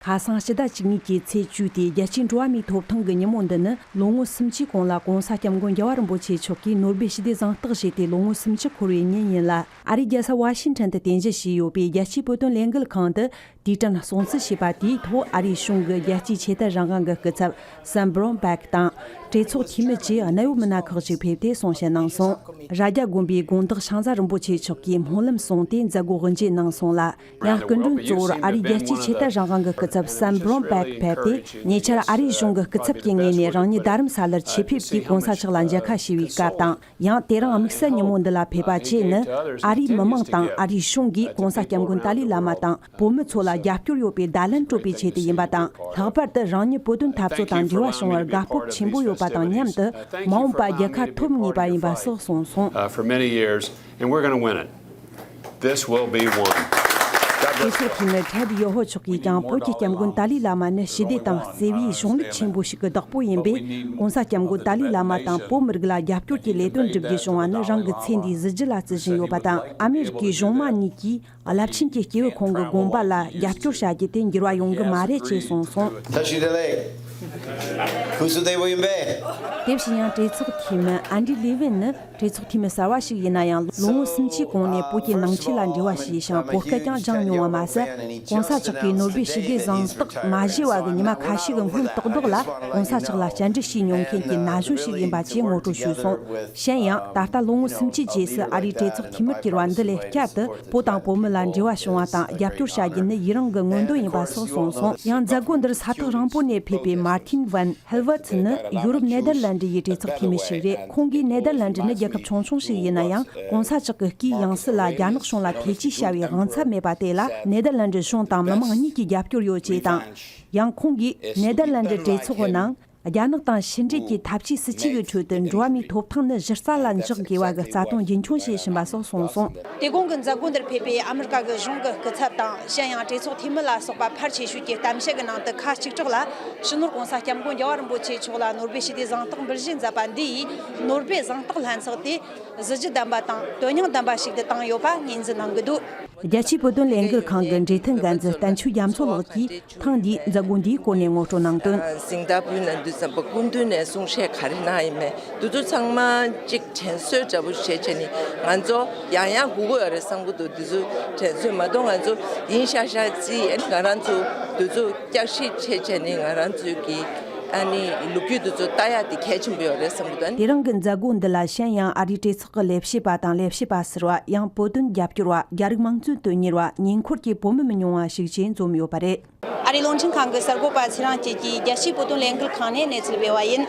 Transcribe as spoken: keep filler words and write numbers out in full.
ཁ་སང་ཕྱི་ཟླ་བཅུ་གཉིས་ཀྱི་ཚེས་བཅུ་སྟེ་རྒྱལ་སྤྱིའི་འགྲོ་བ་མིའི་ཐོབ་ཐང་གི་ཉིན་མོ་འདི་ནི་ལོ་ངོ་སུམ་ཅུའི་གོང་ལ་༸གོང་ས་༸སྐྱབས་མགོན་རྒྱལ་བ་རིན་པོ་ཆེ་མཆོག་གིས་ནོ་སྦེལ་ཞི་བདེའི་གཟེངས་རྟགས་བཞེས་ཏེ་ལོ་ངོ་སུམ་ཅུ་འཁོར་བའི་ཉིན་ཡིན་ལ། ཨ་རིའི་རྒྱལ་ས་ཝ་ཤིང་ཊོན་དུ་རྟེན་གཞི་བྱས་ཡོད་པའི་རྒྱལ་སྤྱིའི་བོད་དོན་ལས་འགུལ་ཁང་དུ་དུས་དྲན་སྲུང་བརྩི་བྱས་པ་དེའི་ཐོག་ཨ་རིའི་གཞུང་གི་རྒྱལ་སྤྱིའི་ཆོས་དད་རང་དབང་གི་སྐུ་ཚབ་Sam Brownback དང་། གྲོས་ཚོགས་འཐུས་མི་བཅས་གནད་ཡོད་མི་སྣ་ཁག་ཅིག་ཕེབས་ཏེ་གསུང་བཤད་གནང་སོང་། རྭ་རྒྱ་དགོན་པའི་དགོན་བདག་ཤང་བཟའ་རིན་པོ་ཆེ་མཆོག་གིས་སྨོན་ལམ་གསུངས་ཏེ་མཛད་སྒོ་དབུ་འབྱེད་གནང་སོང་ལ། ཡང་སྐུ་མགྲོན་གཙོ་བོར་ཨ་རིའི་རྒྱལ་སྤྱིའི་ཆོས་དད་རང་དབང་གི་སྐུ་ཚབ་Sam Brownback ཕེབས་ཏེ། ཉེ་ཆར་ཨ་རིའི་གཞུང་གི་སྐུ་ཚབ་ཀྱི་ངོས་ནས་རང་ཉིད་རྡ་རམ་ས་ལར་ཆེད་ཕེབས་ཀྱིས་༸གོང་ས་མཆོག་ལ་མཇལ་ཁ་ཞུ་བའི་སྐབས་དང་། ཡང་དེ་རིང་དམིགས་བསལ་ཉིན་མོ་འདི་ལ་ཕེབས་པ་བཅས་ནི། ཨ་རིའི་མི་མང་དང་ཨ་རིའི་གཞུང་གིས་༸གོང་ས་༸སྐྱབས་མགོན་ཏཱ་ལའི་བླ་མ་དང་། བོད་མི་ཚོ་ལ་རྒྱབ་སྐྱོར་ཡོད་པའི་བརྡ་ལན་སྤྲོད་པའི་ཆེད་དུ་ཡིན་པ་དང་། ལྷག་པར་དུ་རང་ཉིད་བོད་དོན་འཐབ་རྩོད་དང་འབྲེལ་བ་བྱུང་བར་དགའ་སྤོབས་ཆེན་པོ་ཡོད་པ་དང་མཉམ་དུ། མ་འོངས་པ་རྒྱལ་ཁ་ཐོབ་ངེས་པ་ཡིན་པ་སོགས་གསུངས་སོང་། Uh, for many years, and we're gonna win it. This will be won. God གྲོས bless you. ཚོགས་འཐུས་མི་Ted Yoho མཆོག་གིས་ཀྱང་བོད་ཀྱི་༸སྐྱབས་མགོན་ཏཱ་ལའི་བླ་མ་ནི་ཞི་བདེ་དང་བརྩེ་བའི་གཞུང་ལུགས་ཆེན་པོ་ཞིག་གི་བདག་པོ་ཡིན་པས། ༸གོང་ས་༸སྐྱབས་མགོན་ཏཱ་ལའི་བླ་མ་དང་བོད་མི་རིགས་ལ་རྒྱབ་སྐྱོར་གྱི་ལས་དོན་སྒྲུབ་རྒྱུ་བྱུང་བ་ནི་རང་གི་ཚེ་འདིའི་གཟི་བརྗིད་ལ་བརྩི་བཞིན་ཡོད་པ་དང་། ཨ་མེ་རི་ཀའི་གཞུང་མང་གཉིས་ཀྱིས་རླབས་ཆེན་གྱི་སྐྱེ་བོའི་ཁོངས་ཀྱི་དགོངས་པ་ལ་རྒྱབ་སྐྱོར་བྱ་རྒྱུ་དེ་འགྱུར་བ་ཡོང་གི་མ་རེད་ཅེས་གསུངས་སོང་། Tashi delek, kusudei woyimbe. དེ་བཞིན་ཡང་གྲོས་ཚོགས་འཐུས་མི་Andy Levin ནི་གྲོས་ཚོགས་འཐུས་མི་གསར་བ་ཞིག་ཡིན་ན་ཡང་། ལོ་ངོ་སུམ་ཅུའི་གོང་ནས་བོད་ཀྱི་ནང་ཆོས་ལ་འབྲེལ་བ་བྱས་ཤིང་བོད་སྐད་ཀྱང་སྦྱངས་མྱོང་བ་མ་ཟད། ༸གོང་ས་མཆོག་གིས་ནོ་སྦེལ་ཞི་བདེའི་གཟེངས་རྟགས་མ་བཞེས་པ་གི་ཉི་མ་ཁ་ཤས་ཀྱི་སྔོན་ཏག་ཏག་ལ་༸གོང་ས་མཆོག་ལ་བཅར་འདྲི་བྱས་མྱོང་མཁན་གྱི་ན་གཞོན་ཞིག་ཡིན་པ་བཅས་ངོ་སྤྲོད་ཞུས་སོང་། གཞན་ཡང་ད་ལྟ་ལོ་ངོ་སུམ་ཅུའི་རྗེས་སུ་ཨ་རིའི་གྲོས་ཚོགས་འཐུས་མིར་གྱུར་བ་འདི་ལས་བསྐྱར་དུ་བོད་དང་བོད་མི་ལ་འབྲེལ་བ་བྱུང་བ་དང་རྒྱབ་སྐྱོར་བྱ་རྒྱུ་ནི་ཡི་རང་གི་མངོན་འདོད་ཡིན་པ་སོགས་གསུངས་སོང་། ཡང་མཛད་སྒོ་འདིར་ས་ཐག་རིང་པོ་ནས་ཕེབས་པའི་Martin van Helvert ནི་ཡུ་རོབ་ནེ་དར་ལན་ཌི་ཡི་གྲོས་ཚོགས་འཐུས་མི་ཞིག་རེད། ཁོང་གིས་ནེ་དར་ལན་ཌི་ནི་རྒྱལ་ཁབ་ཆུང་ཆུང་ཞིག་ཡིན་ན་ཡང་། ༸གོང་ས་མཆོག་གི་སྐུའི་ཡང་སྲིད་ལ་རྒྱ་ནག་གཞུང་ལ་ཐེ་ཇུས་བྱ་བའི་དབང་ཚད་མེད་པ་དེ་ལ་ནེ་དར་ལན་ཌི་གཞུང་དང་མི་མང་གཉིས་ཀྱི་རྒྱབ་སྐྱོར་ཡོད་ཅེས་དང་། ཡང་ཁོང་གིས་ནེ་དར་ལན་ཌི་གྲོས་ཚོགས་ནང་། རྒྱ་ནག་དང་ཕྱི་འབྲེལ་གྱི་འཐབ་ཇུས་སུ་ཆུད་པའི་ཁྲོད་དུ་འགྲོ་བ་མིའི་ཐོབ་ཐང་ནི་གཞི་རྩ་ལ་འཇོག་དགོས་པ་གི་རྩ་དོན་རྒྱུན་འཁྱོངས་བྱེད་བཞིན་པ་སོགས་གསུངས་སོང་། དེ་གོང་གི་མཛད་སྒོ་འདིར་ཕེབས་པའི་ཨ་མི་རི་ཀ་གི་གཞུང་གི་སྐུ་ཚབ་དང་། གཞན་ཡང་གྲོས་ཚོགས་འཐུས་མི་ལ་སོགས་པ་ཕལ་ཆེ་ཤོས་ཀྱིས་གཏམ་བཤད་ཀྱི་ནང་དུ་ཁ་གཅིག་གྲོགས་ལ་སྤྱི་ནོར་༸གོང་ས་༸སྐྱབས་མགོན་རྒྱལ་བ་རིན་པོ་ཆེ་མཆོག་ལ་ནོ་སྦེལ་ཞི་བདེའི་གཟེངས་རྟགས་འབུལ་བཞིན་མཛད་པ་འདི་ཡིས་ནོ་སྦེལ་གཟེངས་རྟགས་ལྷན་ཚོགས་དེ་གཟི་བརྗིད་ལྡན་པ་དང་དོན་སྙིང་ལྡན་པ་ཞིག་ཏུ་བཏང་ཡོད་པ་ངོས་འཛིན་གནང་གི་འདུག་རྒྱལ་སྤྱིའི་བོད་དོན་ལས་འགུལ་ཁང་གི་འབྲེལ་མཐུད་འགན་འཛིན་བསྟན་ཆོས་རྒྱ་མཚོ་ལགས་ཀྱིས་ཐེངས་འདིའི་མཛད་སྒོ་འདིའི་སྐོར་ནས་ངོ་སྤྲོད་གནང་དོན། གཟེངས་རྟགས་ཕུལ་གནང་དུས་ཙམ་པ་སྐུ་མདུན་ནས་གསུང་བཤད་ག་རེ་གནང་ཡིན་མེད་དེ་ཚོ་ཚང་མ་གཅིག་དྲན་གསོ་འདྲ་པོ་བྱས་བྱས་ནས་ང་ཚོ་ཡང་ཡང་སྒུག་དགོས་ཡོད་རེད་བསམ་གྱི་འདུག་དེ་ཚོ་དྲན་གསོ་མ་གཏོགས་ང་ཚོ་ཡིན་ཤག་ཤག་རྩིས་ཨ་ནི་ང་རང་ཚོ་དེ་ཚོ་བསྐྱར་ཞིབ་བྱས་བྱས་ནས་ང་རང་ཚོའི་གི་ཨ་ནི་ལོ་རྒྱུས་དེ་ཚོ་ལྟ་ཡག་དེ་གལ་ཆེན་པོ་ཡོད་རེད་བསམ་གྱི་འདུག་དེ་རིང་གི་མཛད་སྒོ་འདི་ལ་གཞན་ཡང་ཨ་རིའི་གྲོས་ཚོགས་ཀྱི་ལས་བྱེད་པ་དང་ལས་བྱེད་པ་ཟུར་པ། ཡང་བོད་དོན་རྒྱབ་སྐྱོར་བ། རྒྱ་རིགས་དམངས་གཙོའི་དོན་གཉེར་བ། ཉེ་འཁོར་གྱི་བོད་མི་མི་ཉུང་བ་ཞིག་བཅས་འཛོམས་ཡོད་པ་རེད། ཨ་རིའི་རླུང་འཕྲིན་ཁང་གི་གསར་འགོད་པ་ཚེ་རིང་སྐྱིད་ཀྱིས་རྒྱལ་སྤྱིའི་བོད་དོན་ལས་འགུལ་ཁང་ནས་གནས་ཚུལ་སྤེལ་བ་ཡིན།